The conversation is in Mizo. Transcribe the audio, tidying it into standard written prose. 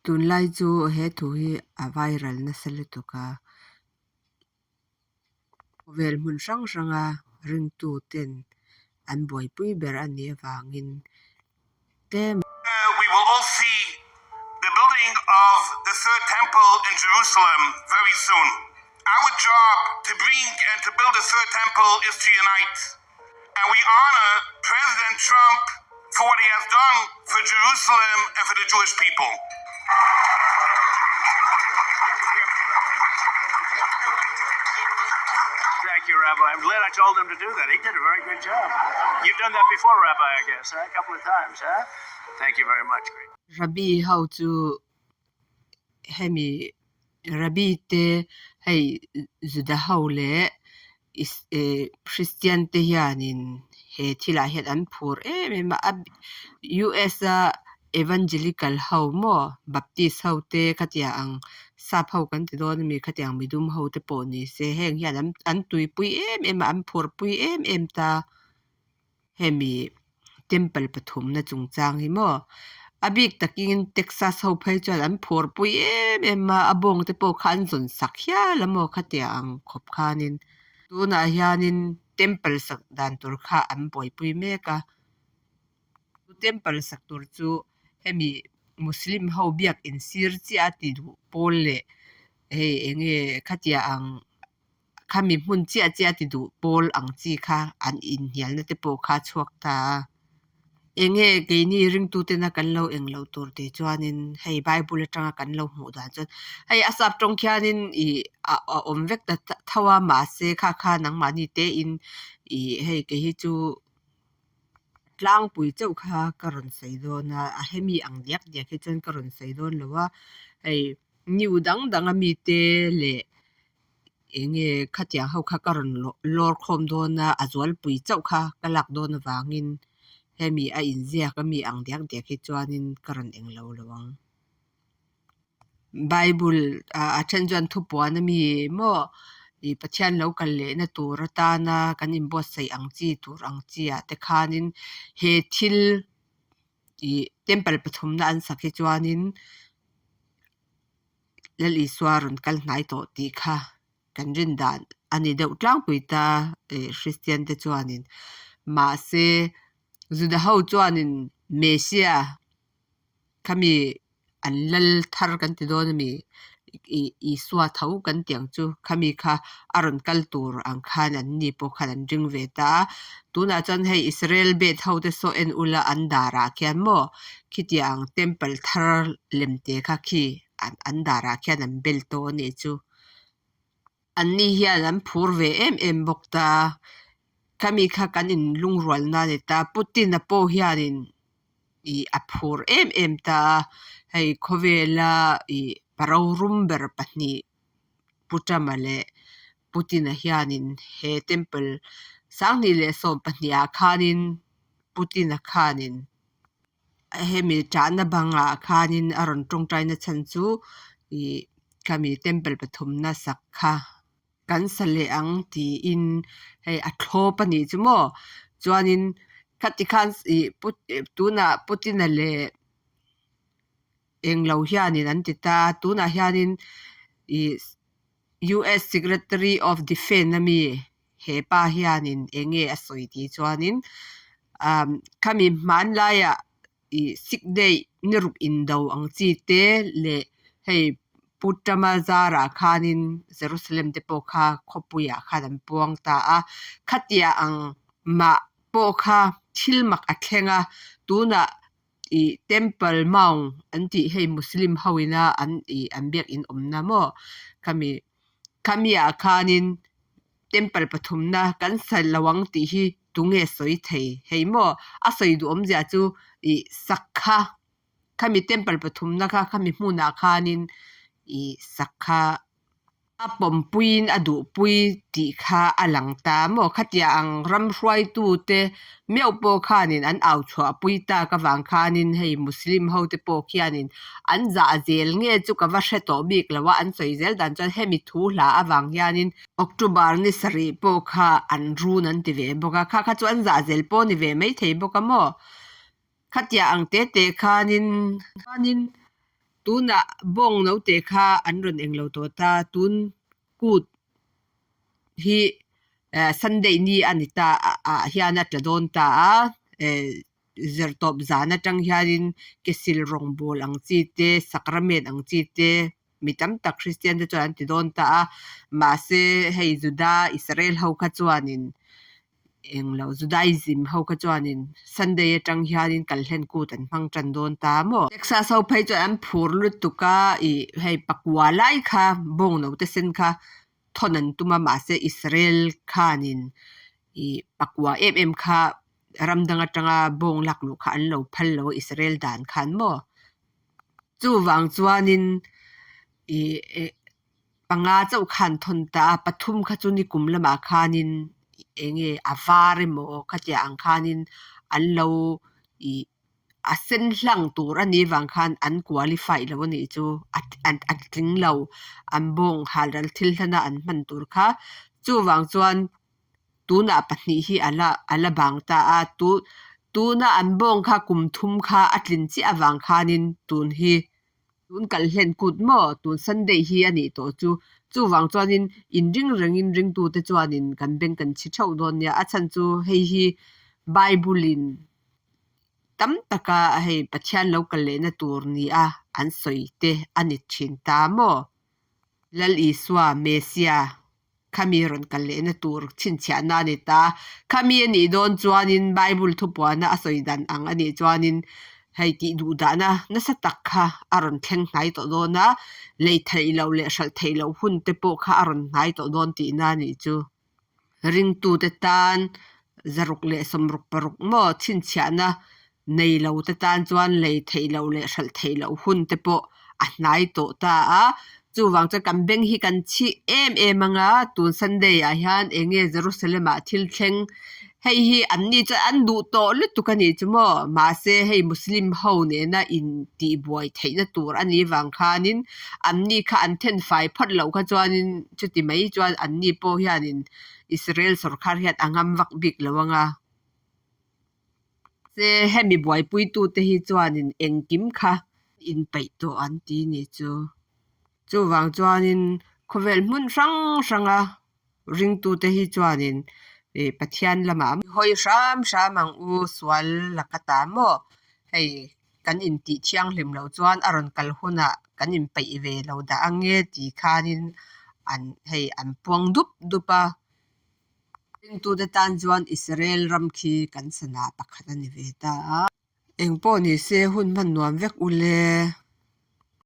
Tunlai chu he thu hi a viral nasa lutuk a. Khawvel hmun hrang hranga ringtu ten an buaipui ber a nih avangin tlem. We will all see the building of the third temple in Jerusalem very soon. Our job to bring and to build the third temple is to unite. And we honor President Trump for what he has done for Jerusalem and for the Jewish people. Thank you, Rabbi. I'm glad I told him to do that. He did a very good job. You've done that before, Rabbi, I guess, huh? A couple of times, huh? Thank you very much. Great. Rabbi ho chu hemi Rabbi te hei Juda ho leh Christian te hianin he thilah hian an phur em em a, US a Evangelical ho maw Baptist ho te khatiang ang sap ho kan ti dawn ami khatiang midum ho te pawh ni se heng hian an tuipui em em a an phurpui em em ta. Hemi temple pathumna chungchang hi maw a bik takin Texas ho phei chuan an phurpui em em a, a bawng te pawh kha an zawn sak hial a maw khatiang ang khawp khanin tunah hianin temple sak dan tur kha an buaipui mek a, temple sak tur chu hemi muslim ho biak in sir chiah a ti duh pawl leh hei eng nge khatiang ang. Khami hmun chiah chiah ti duh pawl ang chi kha an inhnialna te pawh kha a chhuak ta a. Enge keini ringtutena kan lo eng loh tur tih chuanin hei Bible atanga kan lo hmuh dan chuan hei a sap tawng khianin ih a awm vek ta tho a mahse kha kha nangmahni tein ih hei kei hi chu tlangpui chauh kha ka rawn sawi dawn a, a hemi ang diak diak hi chuan ka rawn sawi dawn lo a, hei new dang dang ami te leh. Eng nge khatiang ho kha ka rawn lawr khawm dawn a, a zualpui chauh kha ka lak dawn avangin hemi a inziak ami ang diak diak hi chuanin ka rawn eng lo lo ang. Bible a then chuan thupuan ami maw ih Pathian lo kal lehna tur atana kan inbuatsaih ang chi tur ang chi ah te khanin he thil ih temple pathumna an sak hi chuanin. Lal Isua rawn kal hnai tawh tih kha kan rin dan a ni deuh tlangpui ta eh Kristian te chuanin. Mahse Juda ho chuanin Messiah khami an lal thar kan ti dawn ami ih Isua tho kan tih ang chu khami kha a rawn kal tur ang khan an ni pawh khan an ring ve ta a. Tunah chuan hei Israel bet ho te saw en ula an darah khian maw khitiang temple thar lem te kha khi an darah khian an bel tawh a nih chu. An ni hian an phur ve em em bawk ta. Khami kha kan in lungrualna a ni ta. Putin-a pawh hianin ih a phur em em ta a. Hei khawvela ih parorum ber pahnih Pu Trump-a leh Putin-a hianin he temple 2012 ah khanin Putin-a khanin Hemi ṭahna bangah khanin a rawn ṭawngṭaina chhan chu ih khami temple pathumna sak kha kan sa leh ang tiin hei a thlawp a nih chu maw chuanin khati khan ih tunah Putina leh englo hianin an ti ta a tunah hianin ih U_S secretary of defence ami he pa hianin eng nge a sawi tih chuanin umm khami hmanlaiah ih sick day ni ruk indo ang chi te leh hei Pu Trump-a zarah khanin Jerusalem te pawh kha khawpuiah khan an puang ta a khatiang ang mah pawh kha thil mak a thleng a tunah ih temple mount an tih hei muslim ho ina an ih an biakin awmna maw khami khami ah khanin temple pathumna kan sa lo ang tih hi tunge sawi thei hei maw a sawi duh awmzia chu ih sak kha khami temple pathumna kha khami hmunah khanin ih sak kha. A pawmpuiin a duhpui tih kha a lang ta maw? Khatia ang ram hruaitute meuh pawh khanin an au chhuahpui tak avang khanin hei Muslim hote pawh khianin an zah zel nge chu ka va hre tawh bik lo a, an sawi zel dan chuan hemi thu hla avang hianin October ni sarih pawh kha an run an ti ve bawk a, kha kha chu an zah zel pawh a ni ve maithei bawk a maw? Khatia ang tete khanin. Chuanin. Tunah bawng note kha an rawn englo tawh ta, tun kut hi Sunday ni a ni ta ah hian a tla dawn ta a, zirtawp zan atang hianin kesil rawngbawl ang chi te, sacrament ang chi te mi tam tak Kristian te chuan an ti dawn ta a, mahse hei Juda Israel ho kha chuanin englo Judaism ho kha chuanin Sunday atang hianin kalhlen kut an hmang tan dawn ta maw? Texas ho phei chuan an phur lutuk a ih hei pakua lai kha bawng note sen kha thawn an tum a mahse Israel khanin ih pakua em em kha ram dang atanga bawng lak luh kha an lo phal lo a Israel dan khan maw? Chuvang chuanin ih eh panga chauh khan thawn ta a, pathum kha chu nikum lamah khanin eng nge a var emaw khatiang ang khanin an lo ih a sen hlang tur a nih vang khan an qualify lo a nih chu a tling lo an bawng hal ral thil hlana an hman tur kha chuvang chuan tunah pahnih hi a la a la bang ta a tu tuna an bawng kha kum thum kha a tlin chiah avang khanin tun hi Tun kal hlen kut maw? Tun Sunday hi a nih tawh chu. Chuvang chuanin inring rengin ringtute chuanin kan beng kan chhi theuh dawn nia. A chhan chu hei hi Bible-in tam taka hei Pathian lo kal lehna tur nia an sawi te a ni thin ta maw? Lal Isua, Messiah. Khami rawn kal lehna tur chhinchhiahna a ni ta. Khami a nih dawn chuanin Bible thupuana a sawi dan ang a nih chuanin hei tih duh dahna nasa tak kha a rawn thleng hnai tawh dawn a, lei theih loh leh hralh theih loh hun te pawh kha a rawn hnai tawh dawn tihna a nih chu. Ringtute tan 166 maw chhinchhiahna nei lo te tan chuan lei theih loh leh hralh theih loh hun te pawh a hnai tawh ta a, chuvang chuan kan beng hi kan chhi em em ang a, tun Sunday ah hian eng nge Jerusalem ah thil thleng hei hi an ni chuan an duh tawh lutuk a nih chu maw mahse hei Muslim ho nena in tih buai theihna tur a nih vang khanin an ni kha an then fai phawt loh kha chuanin chuti mai chuan an ni pawh hianin Israel sawrkar hian a ngam vak bik lo ang a. Se hemi buaipuitute hi chuanin engkim kha inpeih tawh an ti ni chu. Chuvang chuanin khawvel hmun hrang hranga ringtute hi chuanin ih Pathian lamah hawi hram hram ang u sual laka ta maw hei kan intih thianghlim loh chuan a rawn kal hunah kan inpeih ve lo dah ang nge tih khanin an hei an puang dup dup a. Ringtute tan chuan Israel ram khi kan sana pakhat a ni ve ta a. Engpawh ni se hun hman nuam vek u le.